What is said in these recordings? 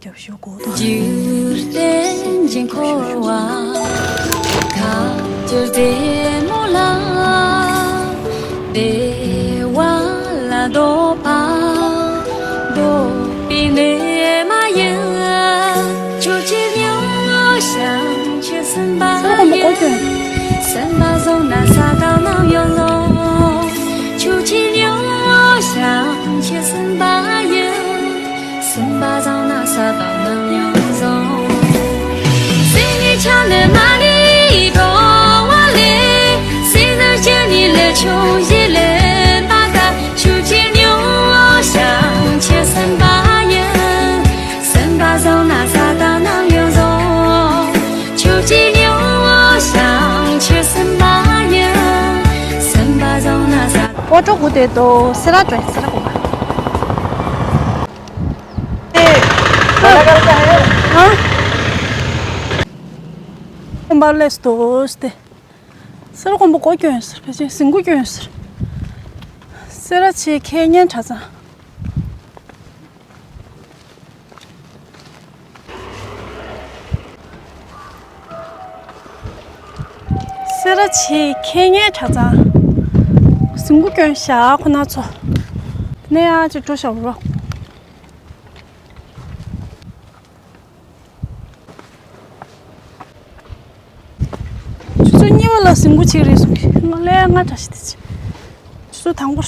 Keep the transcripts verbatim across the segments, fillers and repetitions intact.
རྒྱབ་ཤོག་གོ་དང་། འཇིག་རྟེན་གྱི་འཁོར་བ་ཁ་བསྒྱུར་བདེ་མོ་ལ། བདེ་བ་ལ་འདོད་པ་འདོད་པའི་གནས་མ་ཡིན། ཁྱོད་ཀྱི་མྱོང་བྱང་ཆུབ་སེམས་དཔའ་ཡིན། སེམས་པ་བཟང་ན་ས་དང་ནམ་ཡང་བཟང་། ཁྱོད་ཀྱི་མྱོང་བྱང་ཆུབ་སེམས་དཔའ་ཡིན། སེམས་པ་བཟང་ན་ས་དང་ནམ་ཡང་བཟང་། སེམས་ཉིད་ཆགས་ནས་མ་ཎི་བགྲང་བ་ལས། སེམས་ནི་སྐྱེ་ནས་ལས་ཆུང་ཞིག་ལས་མ་དག་ཁྱོད་ཀྱི་མྱོང་བྱང་ཆུབ་སེམས་དཔའ་ཡིན། སེམས་པ་བཟང་ན་ས་དང་ནམ་ཡང་བཟང་། ཁྱོད་ཀྱི་མྱོང་བྱང་ཆུབ་སེམས་དཔའ་ཡིན། སེམས་པ་བཟང་ན་ས། ཨོ་ཊོ་སྒུག་བསྡད་འདུག་སེ་ར་ཊོ་སེ་ར་སྒུག་པ། ཨ། ཁོམ་པ་ལས་སྟོ་སྟེ། སེ་ར་ཁོམ་པ་སྒོ་སྐྱོན་ཟེར། ཕལ་ཆེར་ཟིང་གུ་སྐྱོན་ཟེར། སེ་ར་ཆེ་ཁེ་ཉན་གྲྭ་ཚང་། སེ་ར་ཆེ་ཁེ་ཉན་གྲྭ་ཚང་། ཟིང་གུ་སྐྱོན་ཤག་ཁོ་ན་ཚོ། ནས་ཨ་ཅིག་འགྲོ་ཤག་རོ། ཆུ་ཚོད་གཉིས་པ་ལ་ཟིང་གུ་ཅིག་རེད་གསུངས། ང་ལས་ང་འདྲ་ཞིག་དེ་ཆུ་ཚོད་དང་པོར།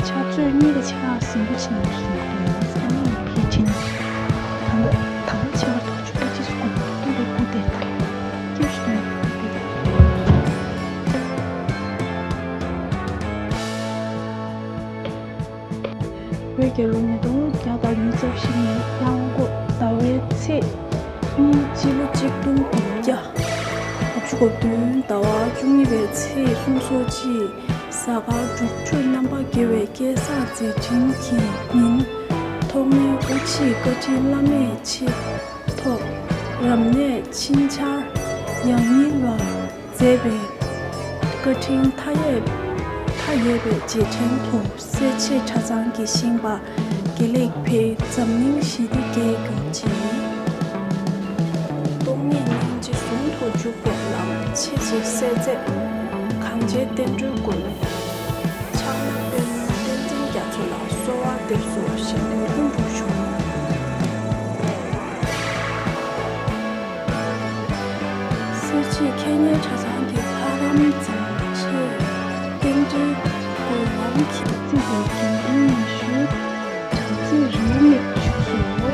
ཕྱག་ཚོད་གཉིས་ཀྱི་ཕྱེད་ཀ་ཟིང་གུ་ཕྱིན་ནས་སོང་དུས་ཚང་མས་ཕལ་ཆེར་ད་ལྟ་ད་ལྟ་ཕྱེད་ཀ་དོག་ཆུ་ཏོག་ཅིག་སྐོར་ནས་ཏུ་རེ་ཀུ་ཏེ་ད་སྐྱབས་སུ་དོན་ཏུ་ཏེ། བོད་རྒྱལ་ལོ་ཉིས་སྟོང་བརྒྱ་དང་ཉི་ཤུ་རྩ་བཞི་ནས་གཡང་འགོ་ཟླ་བའི་ཚེས་གཉིས་སྤྱི་ལོ་གཅིག་སྟོང་དགུ་བརྒྱ་དགུ་བཅུ་གོ་བདུན་ཟླ་བ་བཅུ་གཉིས་པའི་ཚེས་གསུམ་སོ་གཅིག་གཟའ་སྐར་དྲུག་ཅུ་རྣམ་པ་དགེ་བའི་སྐལ་བཟང་མཛད་འཕྲིན་གྱི་ཉིན། ཐོག་མའི་དབུ་ཆེ་བཀའ་དྲིན་བླ་མེད་ཆེ་ཐོག་རབ་གནས་ཕྱིན་ཆར་ཡང་སྙིང་ལ། མཛད་པའི་བཀའ་དྲིན་མཐའ་ཡས་མཐའ་ཡས་པའི་རྗེས་དྲན་དུ་སེར་བྱེས་གྲྭ་ཚང་གི་ཞིང་པ་དགེ་ལེགས་འཕེལ་འཛམ་གླིང་ཞི་བདེ་རྒྱལ་གྱུར་ཅིག་སྟོང་ཉིད་སྙིང་རྗེ་ཟུང་དུ་འཇུག་པའི་ལམ་ཆེས་ཆེར་གསལ་མཛད། གངས་ཅན་བསྟན་འགྲོའི་མགོན། ཕྱག་ན་པདྨོ་བསྟན་འཛིན་རྒྱ་མཚོ་ལ་གསོལ་བ་འདེབས་སོ་ཞེས་མོས་གུས་འབུལ་ཞུ། སེར་བྱེས་ཁེ་ཉན་གྲྭ་ཚང་གི་ལྷ་རམས་འཛིན་ཆེད་རྟེན་འབྲེལ་སྒོ་ལམ་གྱི་རྩིས་པའི་དགེ་འདུན་ཉི་ཤུ་གྲངས་རྩིས་རེའུ་མིག་བཞུགས་སོ།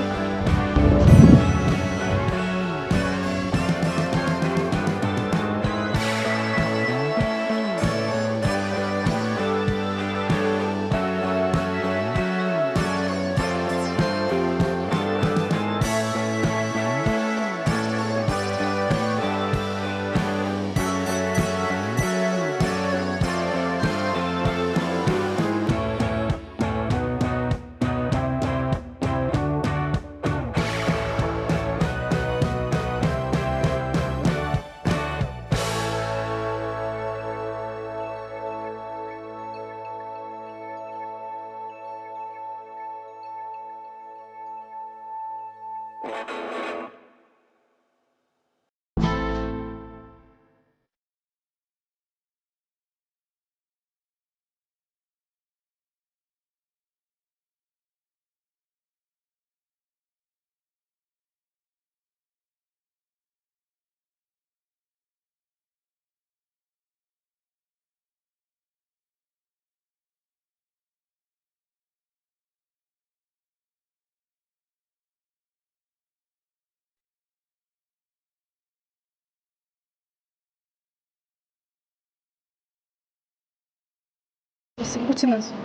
ཟིང་པོ་ཆེ་ན་སོང་།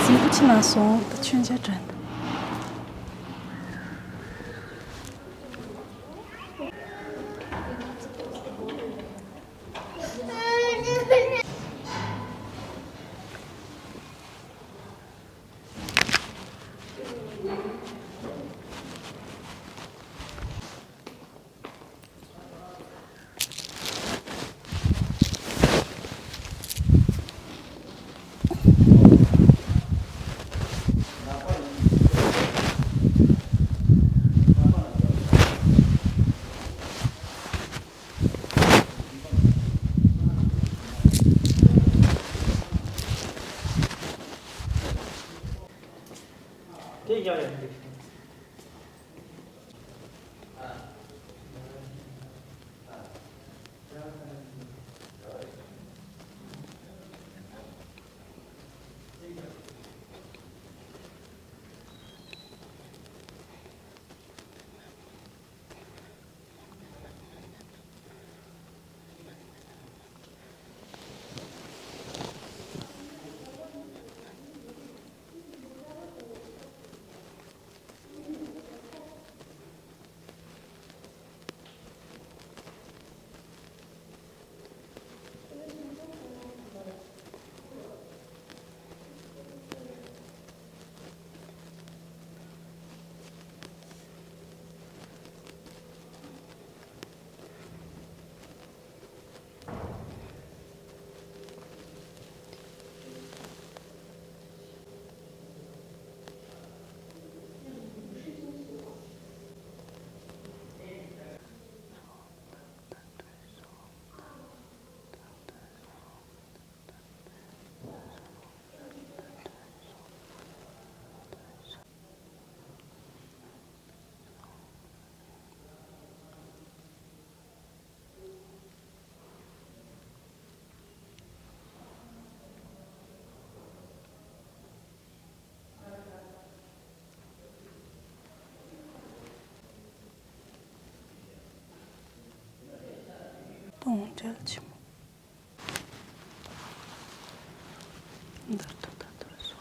ཟིང་པོ་ཆེ་ན་སོང་། ད་མཆོད་མཇལ་དྲན། དེ་ཡག་ཡག་འདུག་གཏོང་འབྲེལ་ཆེན་མོ། འདར་ཐོ་ད་ཐོ་སོ།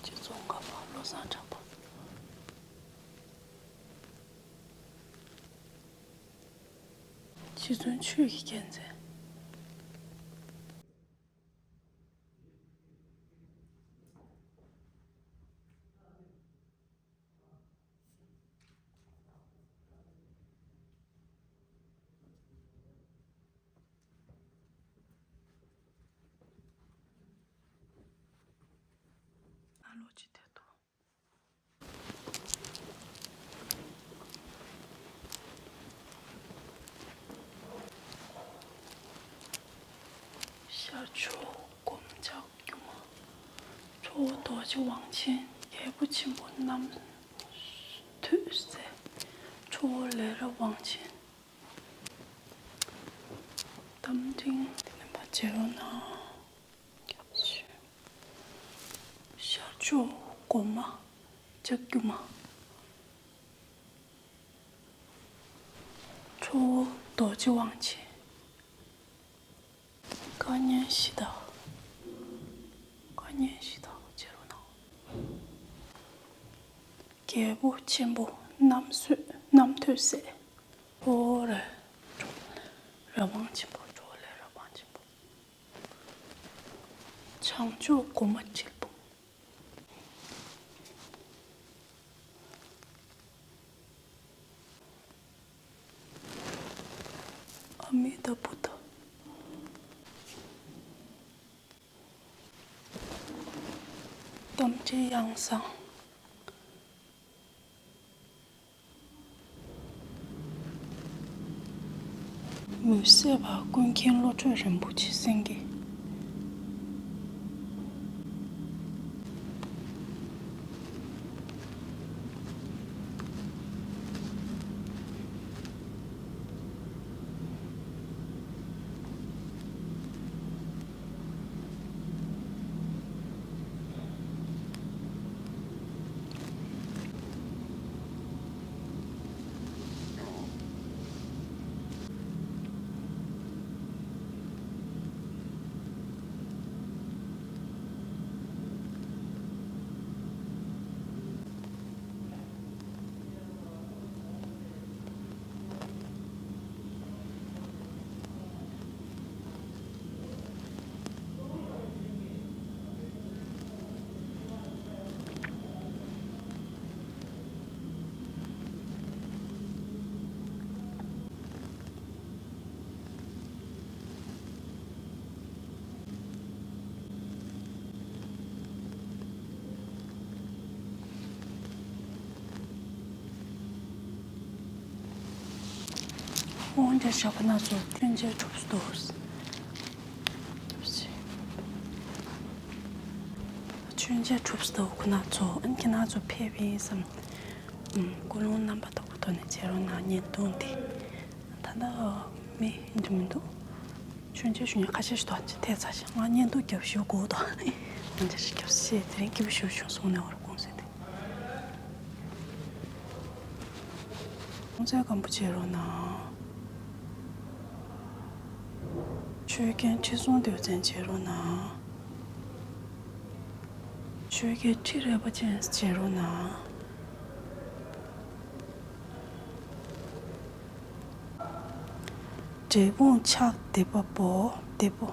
རྗེ་ཙོང་ཁ་པ་བློ་བཟང་གྲགས་པ། རྗེ་བཙུན་ཆོས་ཀྱི་རྒྱལ་མཚན། ཨ་ལོ་ཅི་དེ་དོ། ཤར་ཕྱོགས་སྒོམ་ལྕགས་སྒྱུ་མ། ཁྲོ་བོ་རྡོ་རྗེ་དབང་ཆེན། རྒྱལ་པོ་ཆེན་པོ་རྣམ་ཐོས་སྲས། ཁྲོ་བོ་ལས་རབ་དབང་ཆེན། རྟ་མགྲིན་དེ་ནས་ཕར་མཇལ་རོགས་གནང་། ཤར་ཕྱོགས་སྒོམ་མ་ལྕགས་སྒྱུ་མ། ཨོ། རྡོ་རྗེ་དབང་ཆེན། བཀའ་ཉན་ཞི་བདག་བཀའ་ཉན་ཞི་བདག་བྱེད་རོགས་གནང་། རྒྱལ་པོ་ཆེན་པོ་རྣམ་གསོལ་རྣམ་ཐོས་སྲས། ཨོ་ར། རབ་དབང་ཆེན་པོ་འགྲོ་ལས་རབ་དབང་ཆེན་པོ། བྱང་ཕྱོགས་སྒོ་མ་འབྲས་སྤུངས། ཨ་མི་ཏཱ་བུདྡྷ། རྟ་མགྲིན་ཡང་གསང་། མུན་སེལ་བ་ཀུན་མཁྱེན་བློ་གྲོས་རིན་པོ་ཆེ་སེང་གེ། དབང་ཆེན་ཞབས་ཁོ་ན་ཚོ་མཆོད་མཇལ་གྲུབ་སོང་། མཆོད་མཇལ་གྲུབ་སོང་ཁོ་ན་ཚོ། ཨ་ནི་ཁྱེད་རང་ཚོ་ཕེབས་ཡིན་བསམ། ཀུན་སློང་རྣམ་པར་དག་པའི་ཐོག་ནས་མཇལ་རོགས་གནང་། བརྙན་ཐུང་འདི་ད་ལྟ་མི་འདི་མི་འདུག་མཆོད་མཇལ་ཞུ་མཁན་ཁ་ཤས་ཤིག་འདུག་ཅིག་ཐད་ཚར་ཤག་ང་བརྙན་ཐུང་རྒྱབ་ཞུ་དགོས་འདུག་ང་འདྲ་ཞིག་རྒྱབ་ཤེས་དེ་རིང་སྐྱིད་པོ་ཞུ་བྱུང་སོང་ནས་བར་དགོངས་ཟེར་ཏེ། ཁོང་ཚོའི་སྒམ་པོ་བྱེད་རོགས་གནང་། ཆོས་རྒྱལ་ཁྲི་སྲོང་ལྡེའུ་བཙན་བྱེད་རོགས་གནང་། ཆོས་རྒྱལ་ཁྲི་རལ་པ་ཅན་བྱེད་རོགས་གནང་། འབྲས་སྤུངས་ཕྱག་འདེབས་པ་པོ་འདེབས་པོ།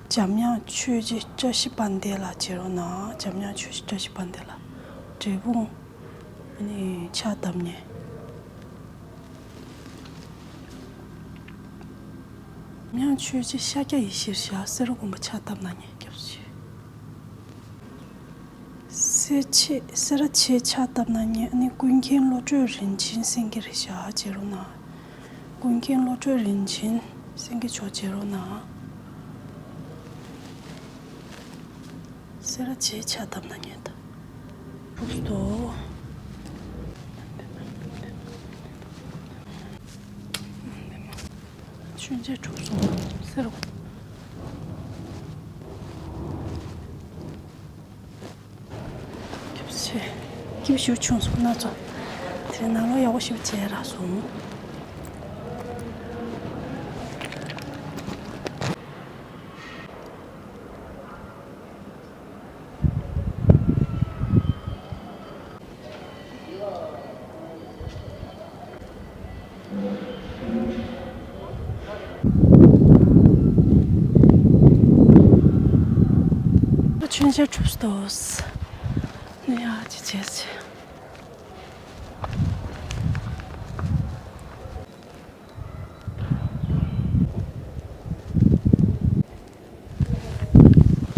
འཇམ་དབྱངས་ཆོས་རྗེ་བཀྲ་ཤིས་དཔལ་ལྡན་ལགས་བྱེད་རོགས་གནང་། འཇམ་དབྱངས་ཆོས་རྗེ་བཀྲ་ཤིས་དཔལ་ལྡན་ལགས། འབྲས་སྤུངས། ཨ་ནི་ཕྱག་བཏབ་མཁན། འཇམ་དབྱངས་ཆོས་རྗེ་ཤཱཀྱ་ཡེ་ཤེས་ཤག་སེ་ར་དགོན་པ་ཕྱག་བཏབ་གནང་མཁན་སྐྱབས་སུ་མཆི། སེ་ཆེ་སེ་ར་ཆེ་ཕྱག་བཏབ་གནང་མཁན་ཨ་ནི་ཀུན་མཁྱེན་བློ་གྲོས་རིན་ཆེན་སེང་གེ་རེད་ཤག་བྱེད་རོགས་གནང་། ཀུན་མཁྱེན་བློ་གྲོས་རིན་ཆེན་སེང་གེ་མཆོག་བྱེད་རོགས་གནང་། སེ་ར་བྱེས་ཕྱག་བཏབ་ན་ཉན་ད། ཕུགས་སུ། མཆོད་མཇལ་གྲུབ་སོང་། སེ་ར། སྐྱིད་པོ་ཞིག་བྱུང་སོང་ན་ཚོ། དེ་ནང་ལོགས་ཡག་པོ་ཞིག་བྱས་རག་སོང་། མཆོད་མཇལ་གྲུབ་སོང་། ནི་ཡ་ཅི་བྱས་ཅི།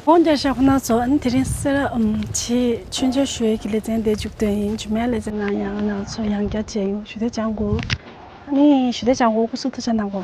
འོ་འདྲ་ཤག་ཁོ་ན་ཚོ། ཨ་ནི་དེ་རིང་སེ་ར་ཨམ་ཆི་མཆོད་མཇལ་ཞུ་ཡས་ཀྱི་ལེ་ཚན་དེ་མཇུག་སྡོམ་ཡིན། རྗེས་མའི་ལེ་ཚན་ནང་ཡང་ང་ཚོ་ཡང་བསྐྱར་མཇལ་ཡོང་། ཞུ་བདེ་ཅང་གོ། ཨ་ནི་ཞུ་བདེ་ཅང་གོ། སྐུ་གཟུགས་ཐུགས་ཅག་གནང་གོ།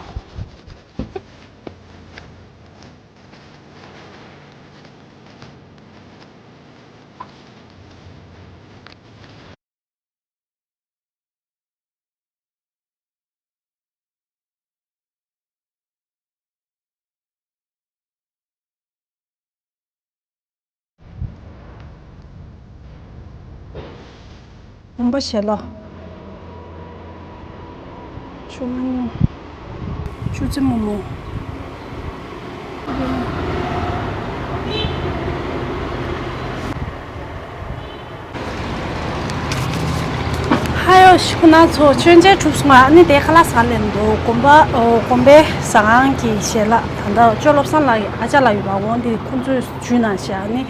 བུམ་པ་ཞལ་ལག། ཅོ་མིན། ཅོ་ཙེ་མོག་མོག། ཧ་ཡོ་ཤི་ཁོ་ན་ཚོ་མཆོད་མཇལ་གྲུབ་སོང་ང་། ཨ་ནི་དེ་ཁ་ལག་ཟ་ལེན་འདུག་དགོན་པ། ཨོ། དགོན་པའི་ཟ་ཁང་གི་ཞལ་ལག་ད་ལྟ་ཅོ་བློ་བཟང་ལགས་ཀྱི་ཨ་ཅག་ལགས་ཡོད་པ། འོ་འདི་ཁོང་ཚོས་ཇུས་གནང་ཤག་ཨ་ནི་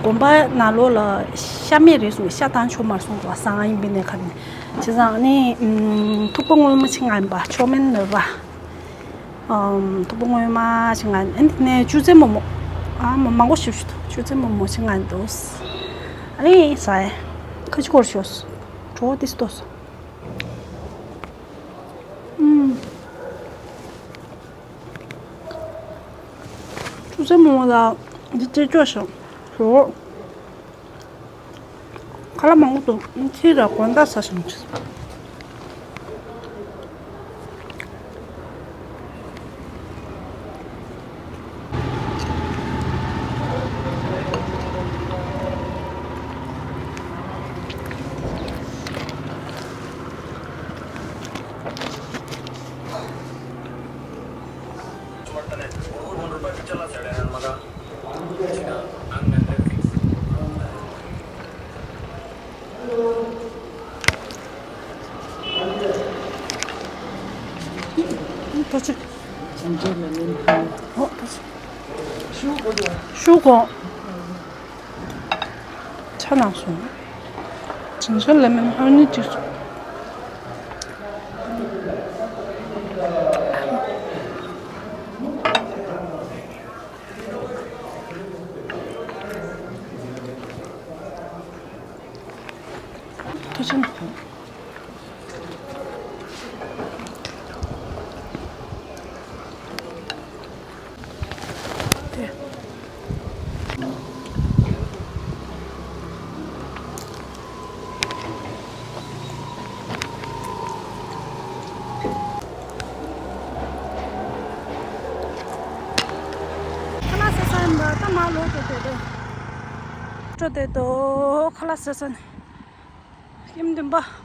དགོན་པ་ནང་ལོགས་ལ་ཤ་མེད་རེད་གསུངས། ཤ་བཏང་ཆོག་མ་རེད་གསུངས་འདུག་ཟ་ཁང་ཡིན་པའི་གནས་ཁ་ནས། བྱས་ཙང་ཨ་ནི་ཐུག་པ་སྔོན་མ་ཕྱིན་ང་ཡིན་པ། ཅོ་མིན་ནོར་བ། ཨམ། ཐུག་པ་སྔོན་མ་ཕྱིན་ང་ཡིན། ཨ་ནི་ཅོ་ཙེ་མོག་མོག་ཨ་མ་མང་པོ་ཞིག་ཞུ་ཐུབ། ཅོ་ཙེ་མོག་མོག་ཕྱིན་ང་ཡིན་འདུག་ཨ་ནི་ཟ་ཡ། ཁ་ཅིག་སྐོར་ཞོག་གྲོགས་ཏིས་ཏོས། ཨུམ། ཅོ་ཙེ་མོག་མོག་ལ་འདི་ཅི་ཅོ་ཞིག་ཞོག་ཁ་ལག་མང་པོ་འདུག་ཁྱེད་རང་དགོང་དག་ཟ་ཞིང་། ད་ཅི། ཞུ་གོ། ཆ་ན་སོང་། ཇིན་ཇར་ལེ་མོན་ཧ་ནི་ཅིག་སོང་། ཐུགས་རྗེ་གནང་། ཁ་ལག་ཟ་ས་ཡིན་པ། ད་མར་ལོག་འགྲོ་དེ་འགྲོ། འགྲོ་དེ་འགྲོ། ཁ་ལག་ཟ་ས་ནས། ཀེམ་བདུན་པ།